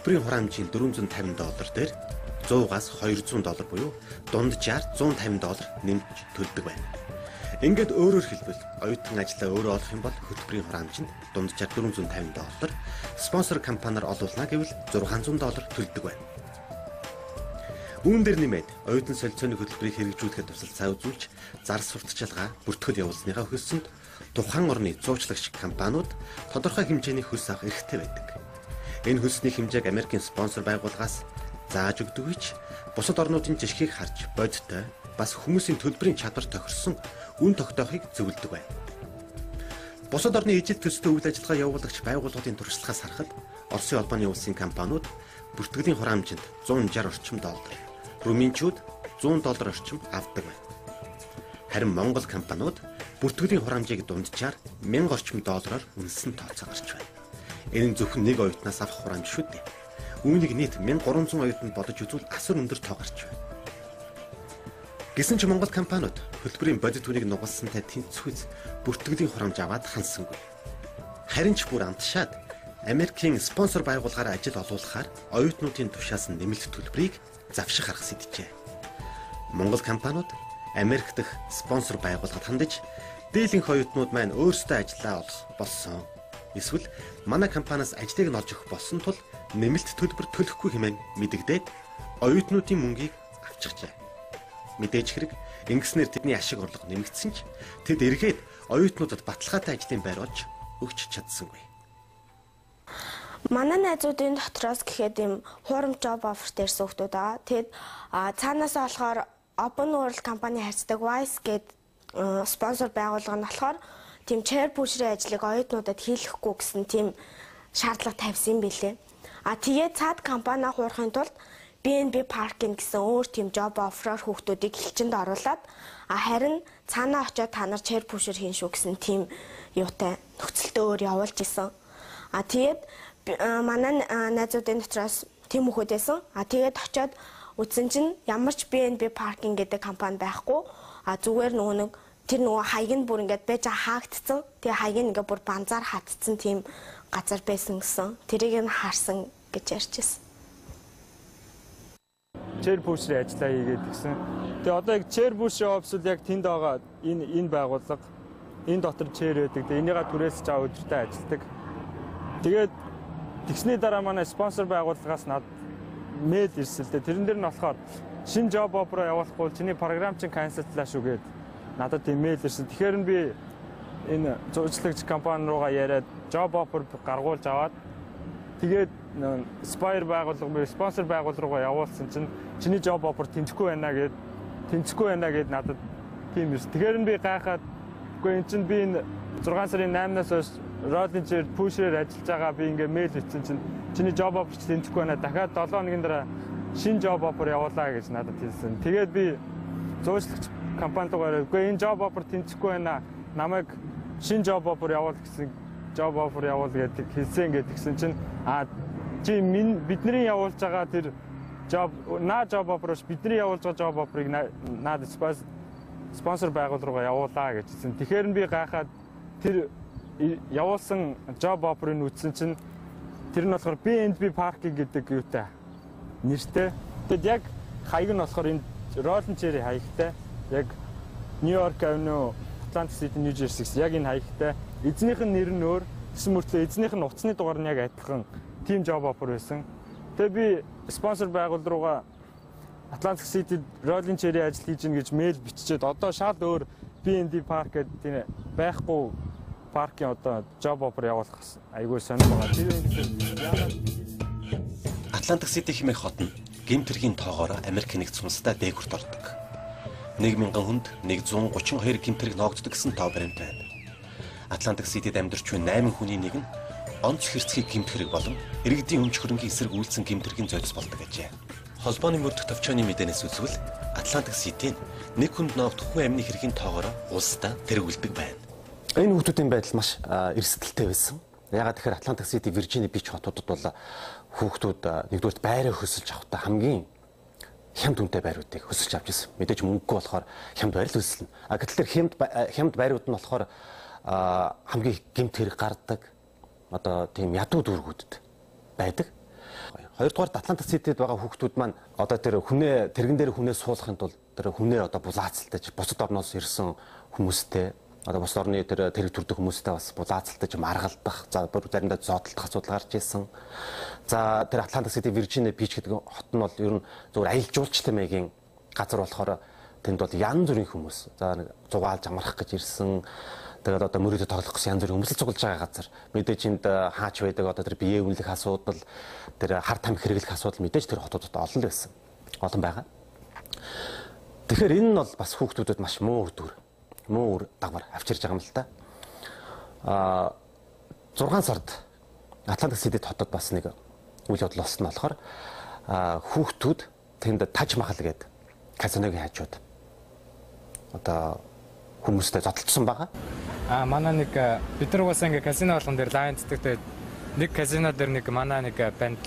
Хөтөлбөрийн хураамжийн $450 дээр 100-аас $200 буюу дунджаар $150 нэмж төлдөг байна. Ингээд өөрөөр хэлбэл оюутан ажлаа өөрөө олох юм бол хөтөлбөрийн хураамжинд дунджаар $450, спонсор компаниар олуулна гэвэл $600 төлдөг байна. Үүн дээр нэмээд оюутан солилцооны хөтөлбөрийг хэрэгжүүлэхэд тусалцаа үзүүлж зар сурталчилгаа бүртгэл явуулсныхаа хөлсөнд тухайн орны зуучлагч компаниуд тодорхой хэмжээний хөлс авах эрхтэй байдаг. Энэ хөлсний хэмжээг Америкийн спонсор байгууллагаас зааж өгдөг гэж бусад орнуудын жишгийг харж бодиттой бас хүмүүсийн төлбөрийн чадвар тохирсон үн тогтоохыг зөвлөдөг байна. Бусад орны ижил төстэй үйл ажиллагаа явуулагч байгууллагуудын туршлагаас харахад Оросын холбооны улсын компаниуд бүртгэлийн хураамжинд $160 орчим, Румынчууд $100 орчим авдаг байна. Харин Монгол компаниуд бүртгэлийн хураамжийг дунджаар $1000 орчим үнэсэн тооцоо гарч байна. Энэ нь зөвхөн нэг оюутнаас авах хураамж шүү дээ. Үүнийг нийт 1300 оюутанд бодож үзвэл асар өндөр тоо гарч байна. Гэсэн ч Монгол компаниуд хөтөлбөрийн бодит үнийг нугалсантай тэнцвүүц бүртгэлийн хураамж аваад хансангүй. Харин ч бүр амтшаад Америкийн спонсор байгууллагаар ажил олуулахаар оюутнуудын тушаасан нэмэлт төлбөрийг завших арга сэджээ. Монгол компаниуд Америк дахь спонсор байгууллагад хандаж дийлэнх оюутнууд маань өөрсдөө ажлаа олох болсон. Эсвэл манай компаниас ажлыг нь олж өгөх болсон тул нэмэлт төлбөр төлөхгүй хэмээн мэдэгдээд оюутнуудын мөнгийг авчихжээ. Мэдээж хэрэг ингэснээр тэдний ашиг орлого нэмэгдсэн ч тэд эргээд оюутнуудад баталгаатай ажлын байр олж өгч чадсангүй. Манай найзуудын дотроос гэхэд юм хуурамч job offer дээрсэн хүмүүс байгаа. Тэгэд цаанаасаа болохоор Open World компани харьцдаг Wise гээд спонсор байгууллага нь болохоор тийм chair pusher-ийн ажлыг оюутнуудад хийлгэхгүй гэсэн тийм шаардлага тавьсан юм билээ. А тэгээд цаад компани хуурахын тулд B&B Parking гэсэн өөр тийм job offer-оор хүүхдүүдийг хилчэнд оруулаад харин цаанаа очиод та нар chair pusher хийн шүү гэсэн тийм юутай нөхцөлтөө өөр явуулж исэн. А тэгээд манай найзуудын дотроос тийм хүүхэд байсан. А тэгээд очиод үзсэн чинь ямар ч B&B Parking гэдэг компани байхгүй. А зүгээр нөгөө нэг тэр нөгөө хаяг нь бүр ингээд байж хаагдцсан. Тэгээ хаяг нь ингээд бүр банзаар хатцсан тийм газар байсан гэсэн. Тэрийг нь харсан гэж ярьж байсан. Chair pusher-ийн ажлаа хийгээд гисэн. Тэгээ одоо яг chair pusher office бол яг тэнд байгаа энэ байгууллага энэ дотор chair байдаг. Тэгээ энийгээ түрээсэж аваа өдөртөө ажилладаг. Тэгээд тэгсний дараа манай спонсор байгууллагаас над мэйл ирсэн л дээ. Тэрэн дээр нь болохоор шинэ job offer явуулахгүй чиний програм чинь cancel-лаа шүү гээд надад тийм мэйл ирсэн. Тэгэхээр нь би энэ зуучлагч компани руугаа яриад job offer гаргуулж аваад тэгээд Spire байгууллага буюу спонсор байгууллага руугаа явуулсан чинь чиний job offer тэнцэхгүй байна гэд надад тийм ирсэн. Тэгэхээр нь би гайхаад үгүй эн чинь би энэ 6 сарын 8-наас хойш Rolling Chair pusher-ээр ажиллаж байгаа би ингээ мэйл бичсэн чинь чиний job offer тэнцэхгүй байна. Дахиад 7 хоногийн дараа шинэ job offer явуулаа гэж надад хэлсэн. Тэгээд би зуучлагч компани руу яриад үгүй энэ job offer тэнцэхгүй байна. Намайг шинэ job offer явуул гэсэн job offer явуул гэдэг хэлсэн гэдгсэн чинь а чи минь бидний явуулж байгаа тэр job на job offer-оос бидний явуулж байгаа job offer-ыг наад спонсор байгууллага руугаа явуулаа гэж хэлсэн. Тэгэхээр нь би гайхаад тэр явуулсан job offer-ыг үзсэн чинь тэр нь болохоор B&B Parking гэдэг юутай нэртэй. Тэгэд яг хаяг нь болохоор энэ Rolling Chair-ийн хаягтай яг New York Avenue, Atlantic City, New Jersey гэсэн яг энэ хаягтай. Эзнийх нь нэр нь өөр, тэсэн мөртлөө эзнийх нь утасны дугаар нь яг адилхан тийм job offer байсан. Тэгээ би спонсор байгууллага руугаа Atlantic City Rolling Chair-ийн ажил хийж гин гэж мэйл биччихээд одоо шал өөр B&B Park гэдэг тийм байхгүй паркийн одоо job offer явуулах айгүй сонир байгаа. Тэр Atlantic City хэмээх хот нь гэмт хэргийн тоогоор Америк нэгдсэн улстай дээгүүрт ордог. 1000 хүнд 132 гэмт хэрэг ноогддог гэсэн тоо баримт байна. Atlantic City-д амьдарч буй 8 хүний нэг нь онц хэрцгий гэмт хэрэг болон иргэдийн өмч хөрөнгийн эсрэг үйлдсэн гэмт хэргийн золиос болдог ажээ. Холбооны мөрдөх товчооны мэдээнээс үзвэл Atlantic City нь нэг хүнд ноогдох хүн амны хэргийн тоогоор улсдаа тэргүүлдэг байна. Энэ хүүхдүүдийн байдал маш эрсдэлтэй байсан. Яагаад тэгэхээр Atlantic City, Virginia Beach хотуудад бол хүүхдүүд нэгдүгээрт байраа хөсөлж авахдаа хамгийн хямд үнэтэй байруудыг хөсөлж авч ирсэн. Мэдээж мөнгөгүй болохоор хямд байр л хөсөлнө. А гэтэл тэр хямд байрууд нь болохоор хамгийн гэмт хэрэг гардаг одоо тийм ядуу дүүргүүдэд байдаг. Хоёрдугаар Атлантик Ситид байгаа хүүхдүүд маань одоо тэр хүнээ тэрэгэн дээр хүнээ суулгахын тулд тэр хүнээ одоо булаацалтаж бусад орноос ирсэн хүмүүстэй одоо бусад орны тэр тэрэг төрдөг хүмүүстэй бас булаацалтаж маргалдах, за бүр заримдаа зодтолдох асуудал гарч ирсэн. За тэр Атлантик Сити, Виржиниа Бич гэдэг хот нь бол ер нь зөвхөн аялал жуулчлалын маягийн газар болохоор тэнд бол янз бүрийн хүмүүс, за нэг зугаалж амрах гэж ирсэн. Тэгээд одоо мөрөөдөд тоглох гэсэн янз бүрийн хүмүүс л цуглаж байгаа газар. Мэдээж энд хаач байдаг одоо тэр бие үнэлэх асуудал, тэр хар тамхи хэрэглэх асуудал мэдээж тэр хотуудад олон л байсан. Олон байгаа. Тэгэхээр энэ нь бол бас хүүхдүүдэд маш муу үр дүр, муу үр дагавар авчирж байгаа юм л да. 6 сард Атлантик Ситид хотод бас нэг үйл явдал болсон нь болохоор хүүхдүүд тэнд Таж Махал гэдэг казиногийн хажууд одоо хүмүүстэй зодтолцсон байгаа. Манай нэг бид нар угаасаа ингээ казино болгон дээр line ддаг. Тэгээд нэг казино дээр нэг манай нэг банд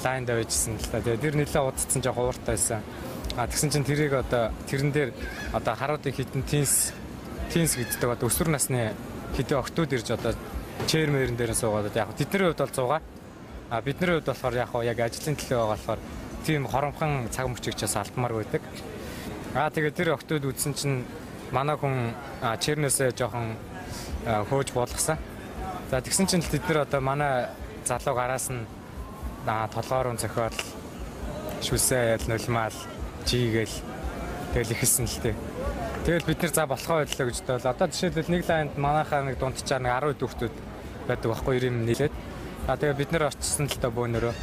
line д байжсэн л та. Тэгээд тэр нэлээд удацсан, жоох ууртай байсан. Тэгсэн чинь тэрийг одоо тэрэн дээр одоо харуудын хитэн teens гэддэг одоо өсвөр насны хэдэн октод ирж одоо chair мэрэн дээр нь суугаад яг тэдний хувьд бол 100. Бидний хувьд болохоор яг яг ажлын төлөө байгаа болохоор тийм хоромхон цаг мөчийг ч бас алдмаар байдаг. Тэгээд тэр октод үзсэн чинь манай хүн chair нээсээ жоохон хөөж буулгасан. За тэгсэн чинь тэд нар одоо манай залууг араас нь толгоор нь зохиол шүлсээ ял нулимаал чигээл тэгэл ихэлсэн л дээ. Тэгэл бид нар за болохоо байлаа гэж бодвол одоо жишээлбэл нэг line д манайхаа нэг дундчаар нэг 10 хүүхдүүд байдаг байхгүй 90 нийлээд. Тэгээ бид нар очсон л доо бөөнөрөө.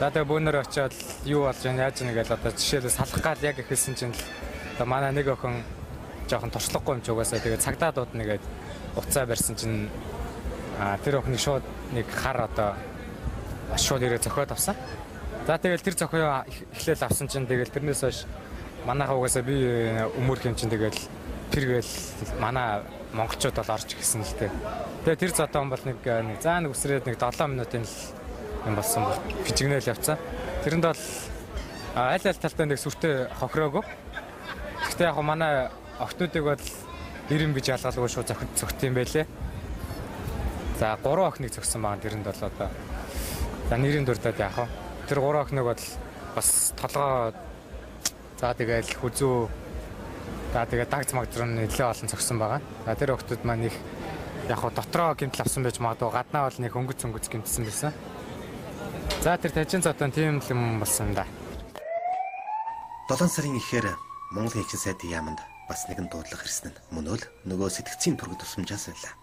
За тэгээ бөөнөрөө очиод юу болж байна яаж байна гэж одоо жишээлбэл салах гал яг эхэлсэн чинь л одоо манай нэг охин жоохон туршлагагүй юм ч угаасаа тэгээ цагдаа дуудна гээд уцаа барьсан чинь тэр охиныг шууд нэг хар одоо шууд ирээ зохиод авсан. За тэгэл тэр зохио эхлээл авсан чинь тэгэл тэрнээс хойш манайхаа угаасаа би өмөрх юм чинь тэгэл тэргээл манай монголчууд бол орж ирсэн л дээ. Тэгээ тэр зодон бол нэг заа нэг үсрээд нэг 7 минутын л юм болсон бол хичгнээл явцсан. Тэрэнд бол аль аль талдаа нэг сүртэй хохироогүй. Гэхдээ яг манай охтуудыг бол 90 гэж ялгалгүй шууд зөгт юм байлээ. За 3 охиныг зөгсөн байгаа тэрэнд бол одоо за нэрийн дурдаад яах вэ? Тэр 3 охиныг бол бас толгоо за тэгэл хүзүү за тэгээ дагц магдруу нэлээ олон зөгсөн байгаа. За тэр охтууд маань их яг хоо дотроо гэмтэл авсан байж магадгүй, гаднаа бол нэг өнгөц гэмтсэн байсан. За тэр тажин зодон тийм л юм болсон да. 7 сарын ихээр Монголын эгчин сайдын яаманд бас нэгэн дуудлага ирсэн нь мөн л нөгөө сэтгцийн түрэг тусламжаас байлаа.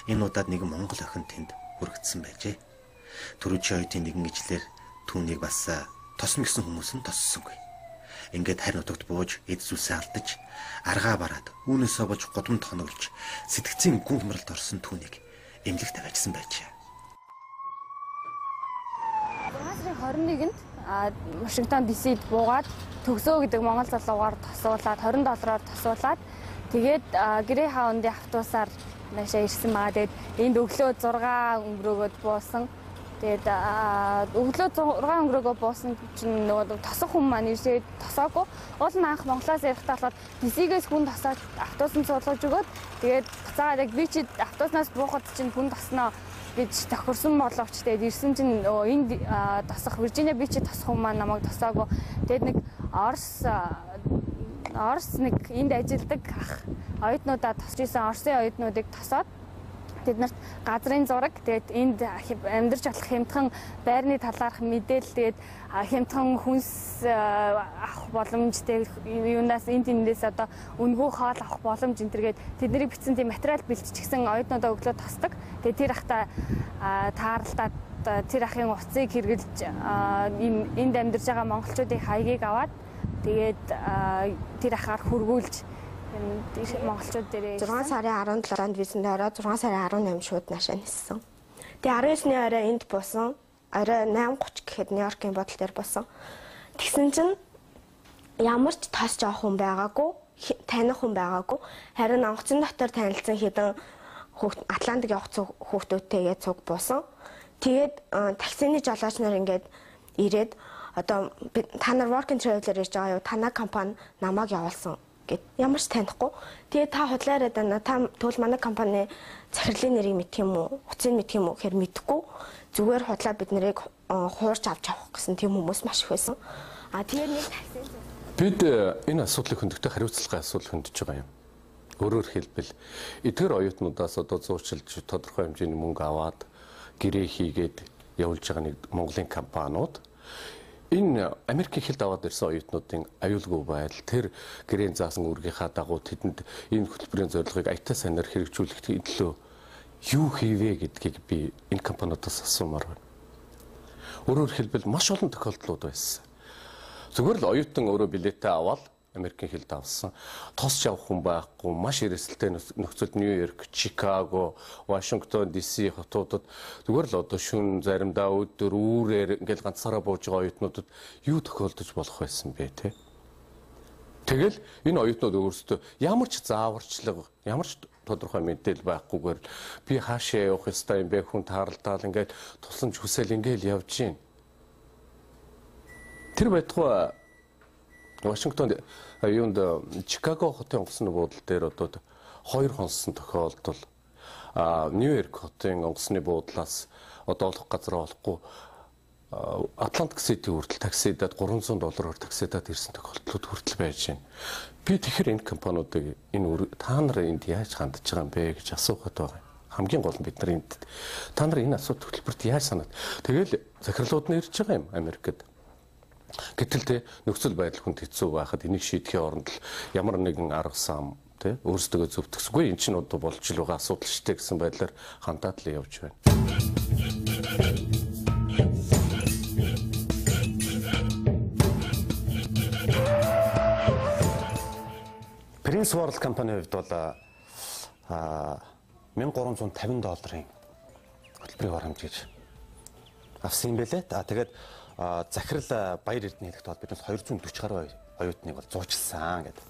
Энэ удаад нэгэн монгол охин тэнд хүргэдсэн байжээ. Түрүүчийн оюутны нэгэн ижлэр түүнийг бас тосно гэсэн хүмүүс нь тоссонгүй. Ингээд харь нутагт бууж эд зүйлсээ алдаж аргаа бараад үүнээсээ болж гудамд хоноглож сэтгцийн гүн хямралд орсон түүнийг эмнэлэгт аваачсан байжээ. 6 сарын 21-нд Вашингтон DC-д буугаад төгсөө гэдэг монгол залуугаар тосуулаад 20 доллараар тосуулаад тэгээд Greyhound-ын автобусаар наашаа ирсэн байгаа. Тэгээд энд өглөө 6 өнгөрөөгөөд буусан. Тэгээд өглөө 6 өнгөрөөгөө буусан чинь нөгөө тосох хүн маань ирсээд тосоогүй. Уул нь анх Монголоос ярихдаа болохоор DC-гээс хүн тосоод автобусанд суулгаж өгөөд тэгээд буцаагаад яг би чи автобуснаас буухад чинь хүн тосноо гэж тохирсон боловч тэгээд ирсэн чинь энд тосох Виржиниа Бичид тосох хүн маань намайг тосоогүй. Тэгээд нэг Орос нэг энд ажилладаг ах оюутнуудаа тосч исэн Оросын оюутнуудыг тосоод тэднэрт газрын зураг, тэгээд энд амьдарч болох хямдхан байрны талаарх мэдээлэл, тэгээд хямдхан хүнс авах боломж, тэгээд юунаас энд тэндээс одоо үнэгүй хоол авах боломж энэ төргээд тэднийг бичсэн тийм материал бэлтчихсэн оюутнуудаа өглөө тосдог. Тэгээд тэр ахта тааралдаад тэр ахын утсыг хэрэглэж энд амьдарч байгаа монголчуудын хаягийг аваад тэгээд тэр ахаар хөргүүлж монголчууд дээрээ 6 сарын 17-нд визэнд ороод 6 сарын 18 шууд наашаа ниссэн. Тэгээ 19-ний орой энд буусан. Орой 8:30 гэхэд Нью-Йоркийн бодол дээр буусан. Тэгсэн чинь ямар ч тосч авах хүн байгаагүй, таних хүн байгаагүй. Харин онгоцон дотор танилцсан хэдэн Атлантик явах хүүхдүүдтэйгээ цуг буусан. Тэгээд таксины жолооч нар ингээд ирээд одоо та нар work and travel-ээр ирж байгаа юу? Танай компани намайг явуулсан гэд ямар ч танихгүй. Тэгээ та худлаа яриад байна. Та тэгвэл манай компани захирлын нэрийг мэдэх юм уу? Утсыг мэдэх юм уу гэхээр мэдэхгүй. Зүгээр худлаа бид нарыг хуурч авч явах гэсэн тийм хүмүүс маш их байсан. А тэгээ нэг таксин бид энэ асуудлыг хөндөхдөө хариуцлагын асуудал хөндөж байгаа юм. Өөрөөр хэлбэл эдгээр оюутнуудаас одоо зуурчилж тодорхой хэмжээний мөнгө аваад гэрээ хийгээд явуулж байгаа нэг Монголын компаниуд энэ Америкийн хилд аваад ирсэн оюутнуудын аюулгүй байдал тэр гэрээн заасан үүргийнхаа дагуу тэдэнд энэ хөтөлбөрийн зорилгыг аятай сайнаар хэрэгжүүлэх төлөө юу хийвэ гэдгийг би энэ компаниудаас асуумаар байна. Өөрөөр хэлбэл маш олон тохиолдлууд байсан. Зүгээр л оюутан өөрөө билетээ аваад Америкийн хилд авсан. Тосч явах хүн байхгүй, маш эрсдэлтэй нөхцөлд Нью-Йорк, Чикаго, Вашингтон DC хотуудад зүгээр л одоо шүн заримдаа өдөр үүрээр ингээл ганцаараа бууж байгаа оюутнуудад юу тохиолдож болох байсан бэ те? Тэгэл энэ оюутнууд өөрсдөө ямар ч зааварчлага, ямар ч тодорхой мэдээлэл байхгүйгээр би хаашаа явах ёстой юм бэ, хүн тааралдаал ингээд тусламж хүсэл ингээл явж гин. Тэр байтугай Вашингтонд юунд Чикаго хотын онгоцны буудлын дээр одоо 2 хонсон тохиолдол, Нью-Йорк хотын онгоцны буудлаас одоо олох газар олохгүй Атлантик Сити хүртэл таксидад $300 таксидад ирсэн тохиолдлууд хүртэл байж байна. Би тэгэхээр энэ компаниудыг энэ та нар энд яаж хандж байгаа юм бэ гэж асуухад байгаа юм. Хамгийн гол нь бид нар энд та нар энэ асуудал хөтөлбөрт яаж санаад. Тэгэл захирлууд нь ирж байгаа юм Америкт. Гэтэл те нөхцөл байдал хүнд хэцүү байхад энийг шийдэхийн оронд л ямар нэгэн арга сам те өөрсдөө зөвтгөсгүй эн чинь одоо болж л байгаа асуудал шүү дээ гэсэн байдлаар хандаад л явж байна. Prince World компанийн хувьд бол $1350 хөтөлбөрийн хурамж гэж авсан юм байлээ. Тэгээд захирал Баяр Эрдэнэ хэлэхдээ бол биднээс 240 гаруй оюутныг бол зуучилсан гэдэг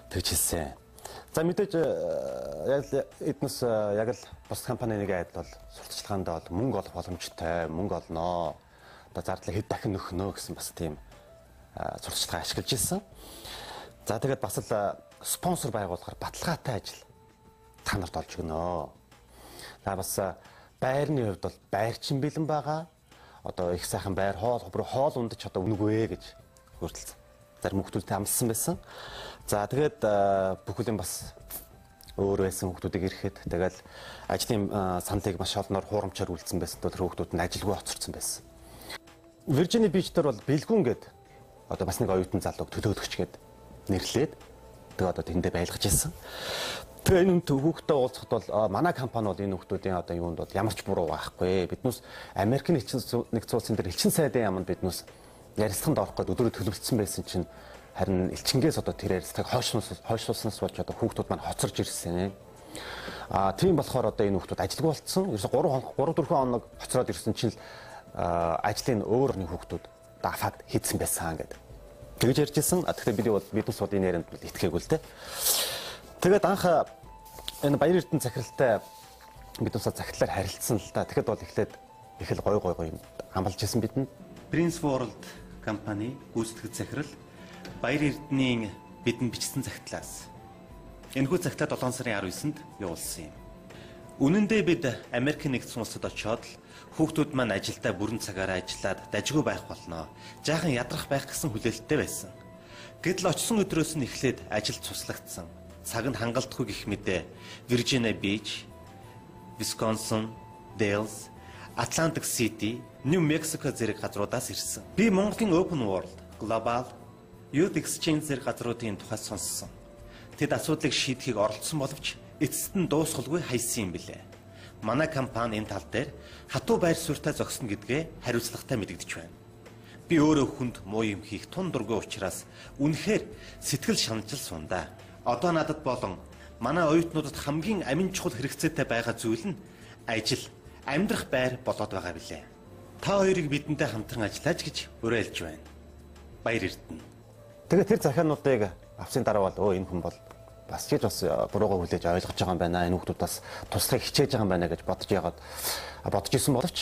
тэгж хэлсэн. За мэдээж яг л эднээс яг л бус компани нэг адил бол сурталчилгаанд бол мөнгө олох боломжтой, мөнгө олноо. Одоо зардлаа хэд дахин нөхнө гэсэн бас тийм сурталчилгаа ашиглаж ирсэн. За тэгээд бас л спонсор байгуулахаар баталгаатай ажил та нарт олж өгнө. За бас байрны хувьд бол байрчин бэлэн байгаа. Одоо их сайхан байр, хоол, хоол ундаж одоо үнэгүй гэж хүртэл зарим хүмүүстэй амссан байсан. За тэгээд бүхэл юм бас өөр байсан хүмүүсийг ирэхэд тэгэл ажлын саналыг маш олноор хуурамчаар үлдсэн байсан тул хүүхдүүд нь ажилгүй хоцорсон байсан. Virginia Beach дээр бол Бэлгүн гээд одоо бас нэг оюутан залууг төлөөлөгч гээд нэрлээд тэгээ одоо тэндээ байлгаж ирсэн. Тэгээ энэ хүүхдтэй уулзахад бол манай компани бол энэ хүүхдүүдийн одоо юунд бол ямар ч буруу байхгүй. Биднээс Америкийн нэгдсэн улсын дээр элчин сайдын яамд биднээс ярилцлаганд орох гээд өдрөө төлөвлөсөн байсан чинь харин элчингээс одоо тэр ярилцлагыг хойшлуулснаас болж одоо хүүхдүүд маань хоцорж ирсэн. Аа тийм болохоор одоо энэ хүүхдүүд ажилгүй болцсон. Ерөөсө 3 4 хоног хоцроод ирсэн чинь ажлын өөр нэг хүүхдүүд дафаад хийцэн байсан гэдэг. Тэгж ярьж ирсэн. Тэгэхээр бид бол биднээс бол энэ ярианд бол итгээгүй л дээ. Тэгээд анх энэ Баяр Эрдэнэ захиралтай бид усаа захирлаар харилцсан л да. Тэгэхэд бол эхлээд их л гой гой гой юм амлаж ирсэн бидэнд. Prince World компани гүйцэтгэх захирал Баяр Эрдэнийн бидэнд бичсэн захидлаас энэхүү захидлаа 7 сарын 19-нд явуулсан юм. Үнэн дээр бид Америк нэгдсэн улсад очиод л хүүхдүүд маань ажилдаа бүрэн цагаараа ажиллаад дажгүй байх болно. Жаахан ядрах байх гэсэн хүлээлттэй байсан. Гэтэл очисон өдрөөс нь эхлээд ажил цуслагдсан. Цаг нь хангалтгүй гэх мэдээ Virginia Beach, Wisconsin, Dallas, Atlantic City, New Mexico зэрэг газруудаас ирсэн. Би Монголын Open World, Global, Youth Exchange зэрэг газруудын тухай сонссон. Тэд асуудлыг шийдэхийг оролдсон боловч эцэст нь дуусгалгүй хайсан юм билээ. Манай компани энэ тал дээр хатуу байр суурьтай зогсно гэдгээ хариуцлагатай мэдэгдэж байна. Би өөрөө хүнд муу юм хийх тун дургүй учраас үнэхээр сэтгэл шаналжил сундаа. Одоо надад болон манай оюутнуудад хамгийн амин чухал хэрэгцээтэй байгаа зүйл нь ажил, амьдрах байр болоод байгаа билээ. Та хоёрыг бидэнтэй хамтран ажиллаач гэж уриалж байна. Баяр Эрдэнэ. Тэгээд тэр захиануудыг авсны дараа бол энэ хүн бол бас ч бас буруугаа хүлээж ойлгож байгаа юм байна. Энэ хүүхдүүд бас туслахыг хичээж байгаа юм байна гэж бодож яагаад бодож исэн боловч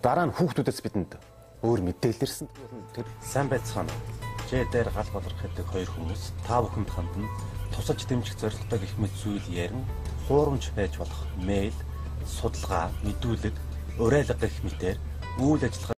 дараа нь хүүхдүүдээс бидэнд өөр мэдээлэл ирсэн. Тэр сайн байцгаана уу? Ж дээр гал болрох гэдэг хоёр хүмүүс та бүхэнд хандан тусалж дэмжих зорилготой гэх мэт зүйл ярин хуурамч байж болох мэйл, судалгаа, мэдүүлэг, Уриалга гэх мэтээр үйл ажиллагаа